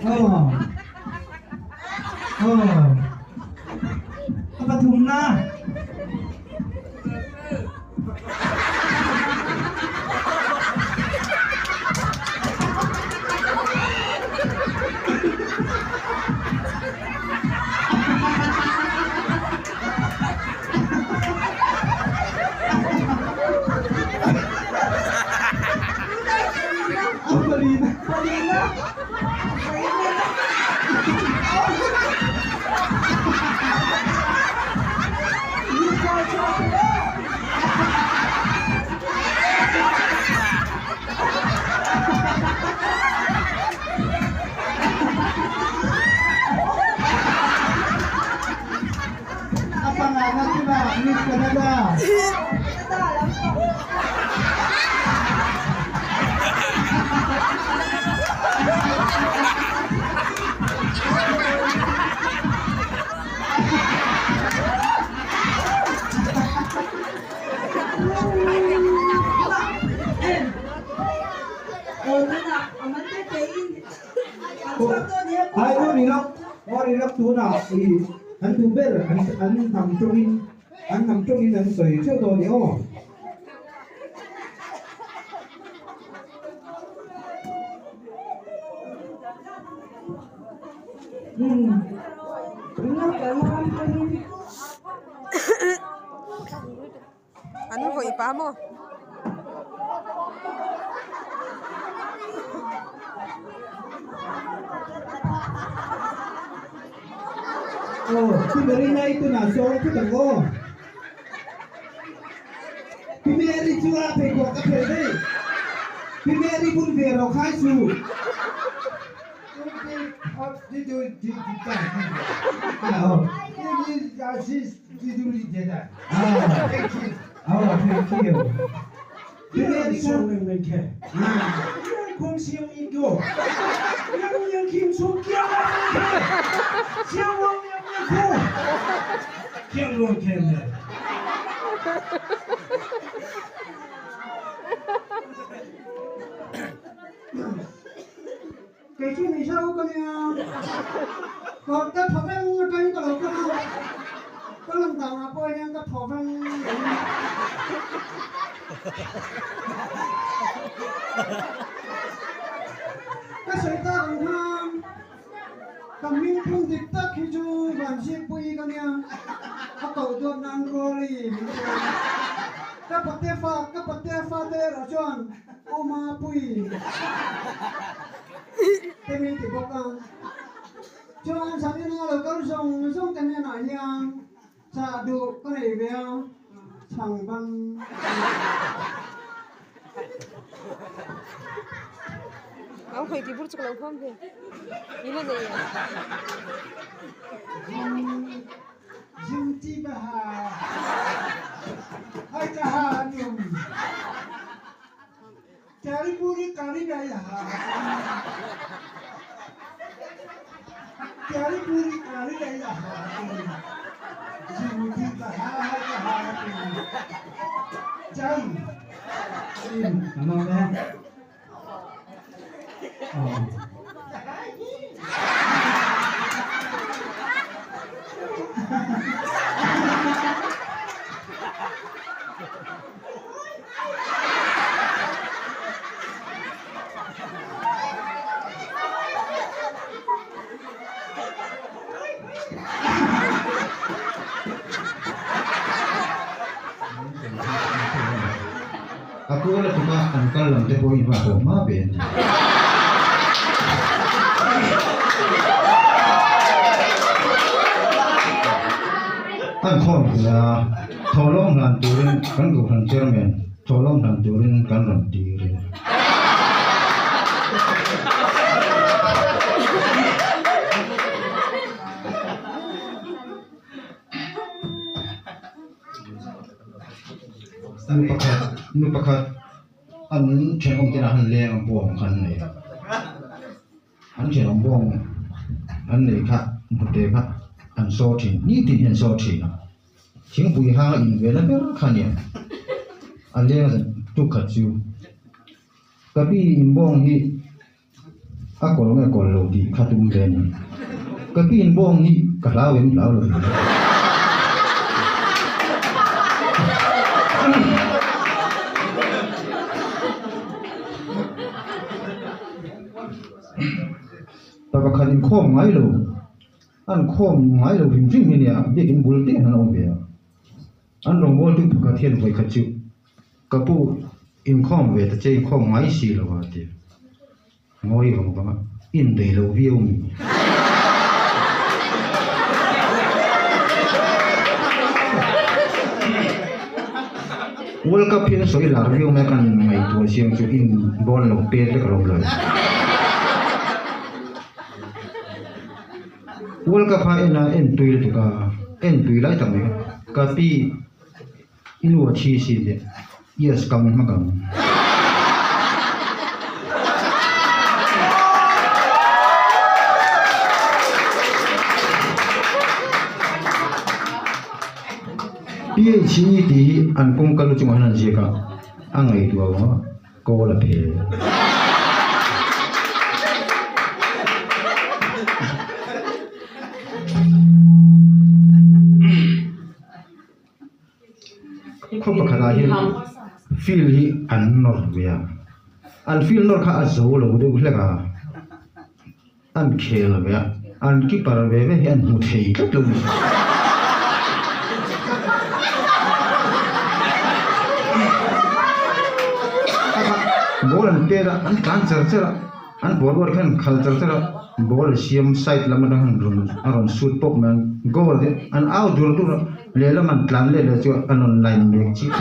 Aw. Aw. A pathumna. A pangana chu ba Miss Canada. Ai mo ni lok mo ni lok tunah i an duh ber an an hnam tawngin an hnam tawngin an sawi theuh dawn ni aw. An vawi pah maw? Aw, Pi Marina i tunah sawn thut ang aw. Pi Mary chu a pheikhawk a phelh daih. Pi Mary bun ve rawh khai chu. Kei chu Mizo ka nia, kawrte thaw veng atangin ka lo kal a, ka lan danah pawh hian ka thaw veng reng a. Ka sawi tak ang khan ka hming phung dik tak hi chu Vanzikpuii ka nia, a koh duat nan Rawli min ti a, ka pate fa ka pate fate erawh chuan U Mapui te min ti bawk a, chuan Sanina lo kal zawng zawng te hnenah hian chah duh ka nei ve a, chhang ban Ang hmei ti bur chu ka lo khawm ve in a nei a. A kual a tuk a, an kal lam te pawh in va haw hma ve an ti. An khawm hle a, thawhlawm hlan turin kan Kohhran Chairman thawhlawm hlan turin kan rawn tir e. Nu pakhat nu pakhat an thenawm te ah han leng a bawng kha an nei a an thenawm bawng an nei kha hnute kha an saw thin nitin hian an saw thin a thingpui hang a in ve na ber kha a nia a leng a zan tuk khat chu. Ka pi in bawng hi a kawlh nge kawlh lo tih kha tum ve a ni. Ka pi in bawng hi ka hlau em hlau lo. Pa pakhat inkhawm ngai lo, an khawm ngai lo hrim hrim hi nia, biakin bul te an awm ve a. An rawngbawltu pakhat hian vawikhat chu ka pu inkhawm ve ta che inkhawm ngai si lo a ti a. Ngawi vang vang a, indaih lo viau mi. World Cup hian sawi lar viau mai a kan ngaihtuah chiang chu in ball lo pet vek a lo awm lo. World Cup a en a en tui lutuk a, en tui lai tak mai ka pi i nu a thi si leh yes kang hmak ang. PHE tih hi an kawngka lu chungah hian an ziak a, a ngaihtuah vang a kawl a phel. Khaw pakhatah hian field hi an nawr ve a, an field nawr kha a zo lo deuh hlek a. An khel ve a, an keeper ve ve hi an hmu thei tlat lo ni. Ball an pet a, an tlan char char a, an forward khan an khal char char a, ball a siam side lam atang khan rawn a rawn shoot pawp mai a, goal te an au dur dur a, lehlam an tlan leh leh chu an rawn line mek chiah.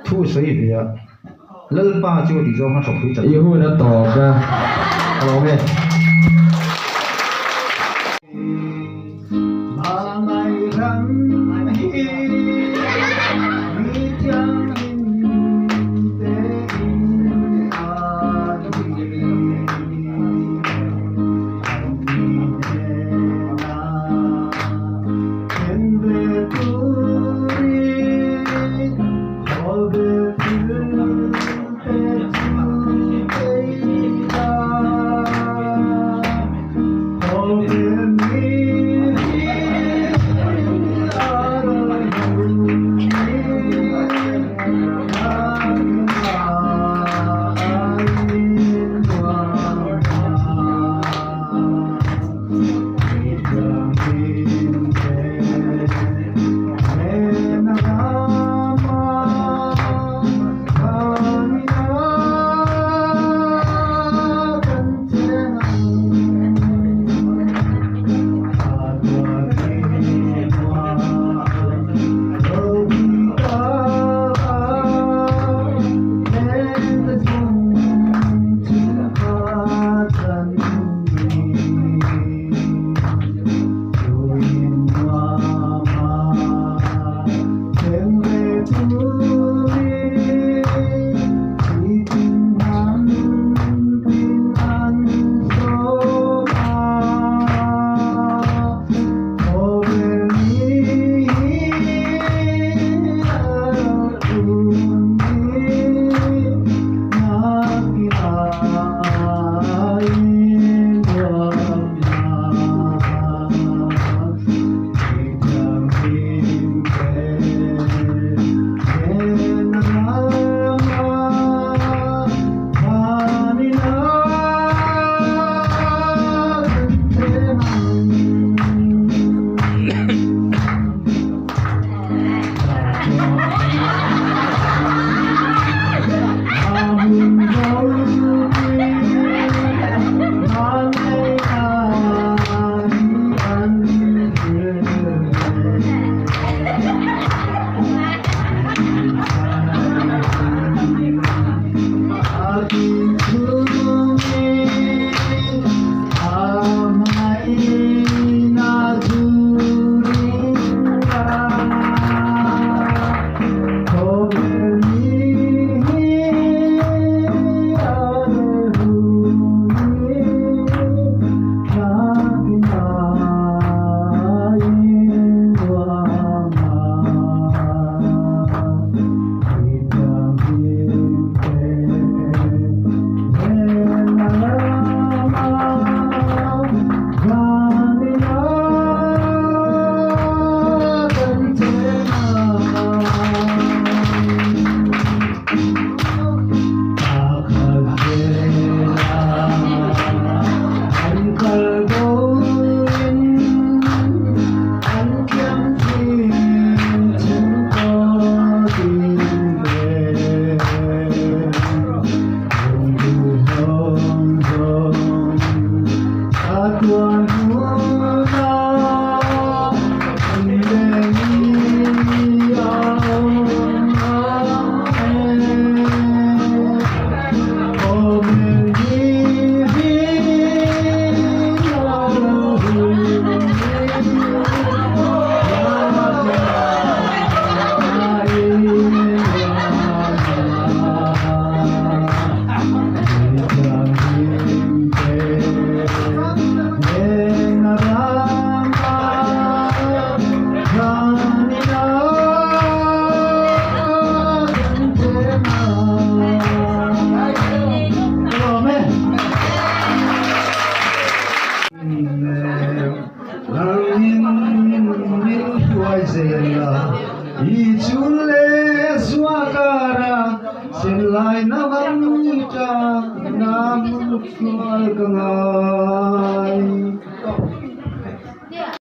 Thu sawi ve a, Lalpa chu tih zawng khan hrawk pui chat. I hun a tawp a, ka lawm e. in min hruai zel a, i chun leh zua kara senlai nang ta na hmun kual ka ngai.